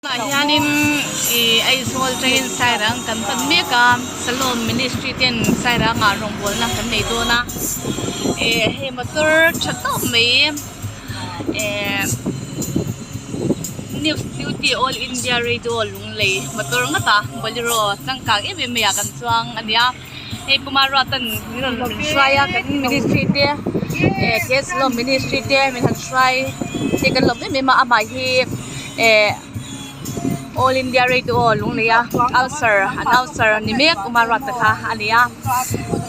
Tah hianin ih Aizawl train Sairang kan pan mek a Salom ministry ten Sairang ah rawngbawlna kan nei dawn a eh hei motor tha tawp mai eh news duty all India radio Lunglei motor ngata bolero changkang em em mai ah kan chuang a nia hei Puma Ruatan min rawn hruai a kan ministry te eh he Salom ministry te min han hruai te kan lawm em em a amah hi eh all India radio Lunglei a ulcer announcer ni mek Uma Ruata kha a ni a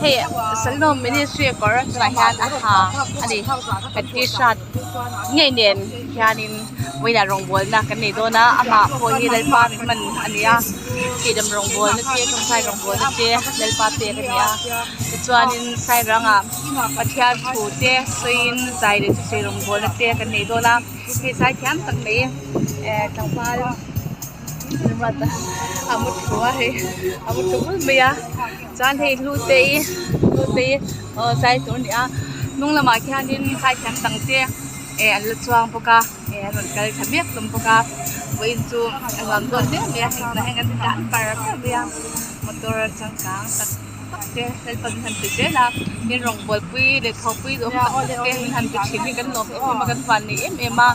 hei Salom ministry kawr tunah hian a ha a ni kan t-shirt ngei nen hianin vawiinah rawngbawlna kan nei dawn a amah pawh hi Lalpa min hman a ni a tihdam rawngbawlna te tawngtai rawngbawlna te Lalpa pek a ni a tichuanin Sairangah Pathian thu te sawiin zai leh thusawi rawngbawlna te kan nei dawn a hei zai thiam tak mai eh tlangval a mu thu a hei a mu thu bul mai a chuan hei hlute i hlute i aw zai tur a ni a hnung lamah khianin zai thiam dang te eh an la chuang bawk a eh an rawn kal tha mek hlawm bawk a vawiin chu a nuam dawn hle mai a hei tunah hian kan tlan par par mai a motor changkang tak tak te helper min han pe zel a tin rawngbawlpui leh thawhpui duhawm tak tak te min han pe thin hi kan lawm em em a kan van nei em em a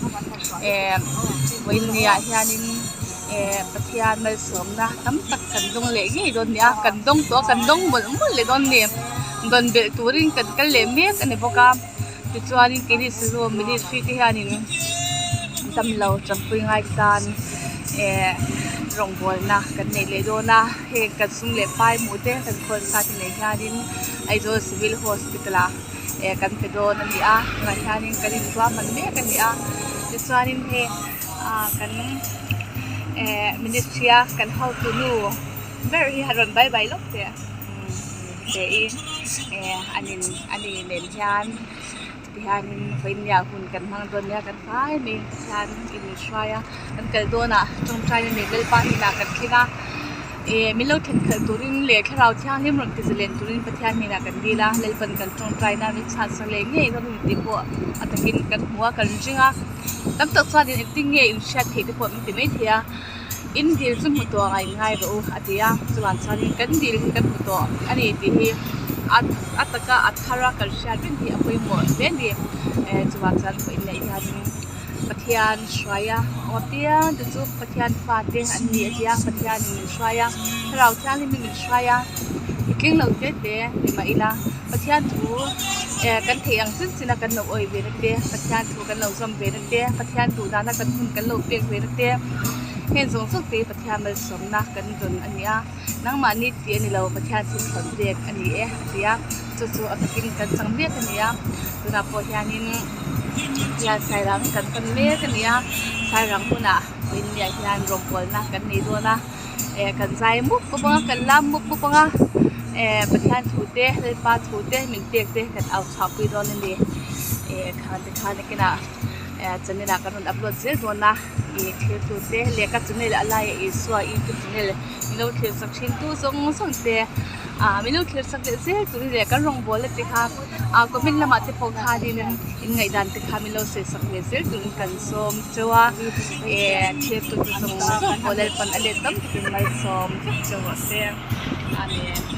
eh vawiin ni ah hianin eh Pathian malsawmna tam tak kan dawng leh ngei dawn a ni a kan dawng tawh a kan dawng mawlh mawlh leh dawn a ni dawn belh turin kan kal leh mek a ni bawk a tichuanin keini Siloam ministry te hianin damlo tanpui ngai tan eh rawngbawlna kan neih leh dawn a heng kan sum leh pai hmuh te kan khawl sa te nei hianin Aizawl civil hospital ah eh kan pe dawn a ni a tunah hianin kan inruahman mek a ni a tichuanin hei ah kan eh ministry a kan hotu nu ber hi a rawn bye bye lawk teh teh i eh ani nen hian tihianin vawinia hun kan hmang dawn nia kan hlai mai hian in hruai a kan kal dawnah tawngtaina nei Lalpa hnenah kan thleng a eh min lo then khalh turin leh thlarau thianghlim rawn ti zalen turin Pathian hnenah kan dil a Lalpan kan tawngtaina min chhan sak leh ngei dawn a ni tih pawh a takin kan hmu a kan ring a tam tak chuanin engtin nge inhriat theih te pawh min ti maithei a. In dil chu hmu tawh ang a inngai rawh u a ti a, chuvang chuanin kan dil hi kan hmu tawh a ni tih hi a a taka a thar a kan hriat reng hi a pawimawh hle a ni. Eh chuvang chuan pawh inneih hianin Pathian hruai a awm apiang te chu Pathian fate an ni a ti a, Pathianin min hruai a, Thlarau Thianghlimin min hruai a, i tling lo te te ni mah ila Pathian thu eh kan theih ang chin chin a kan lo awih ve na te, Pathian thu kan lo zawm ve na te, Pathian duh dana kan hun kan lo pek ve na te heng zawng zawng te hi Pathian malsawmna kan rawn a ni a, nangmahni tih a ni lo Pathian thil thawn pek a ni e a ti a, chu chu a takin kan chang mek a ni a, tunah pawh hianin hian sairang kan pan mek a ni a, sairang hunah vawiinniah hian rawngbawlna kan nei dawn a, eh kan zai mup mup ang a, kan lam mup mup ang a, eh Pathian thu te Lalpa thu te min pek te kan au chhuahpui dawn a ni, eh khan te khan nakinah eh channel ah kan rawn upload zel dawn a ih thil tu te lehkha channel a laia Isua youtube channel min lo thlir sak thin tu zawng zawng te ah min lo thlir sak leh zel turin leh kan rawngbawl te kha ah comment lamah te pawh khanin in ngaihdan te kha min lo sawi sak ve zel turin kan sawm cheu a eh thil tu te zawng zawng pawh Lalpan a let tam takin malsawm vek cheu rawh se Amen.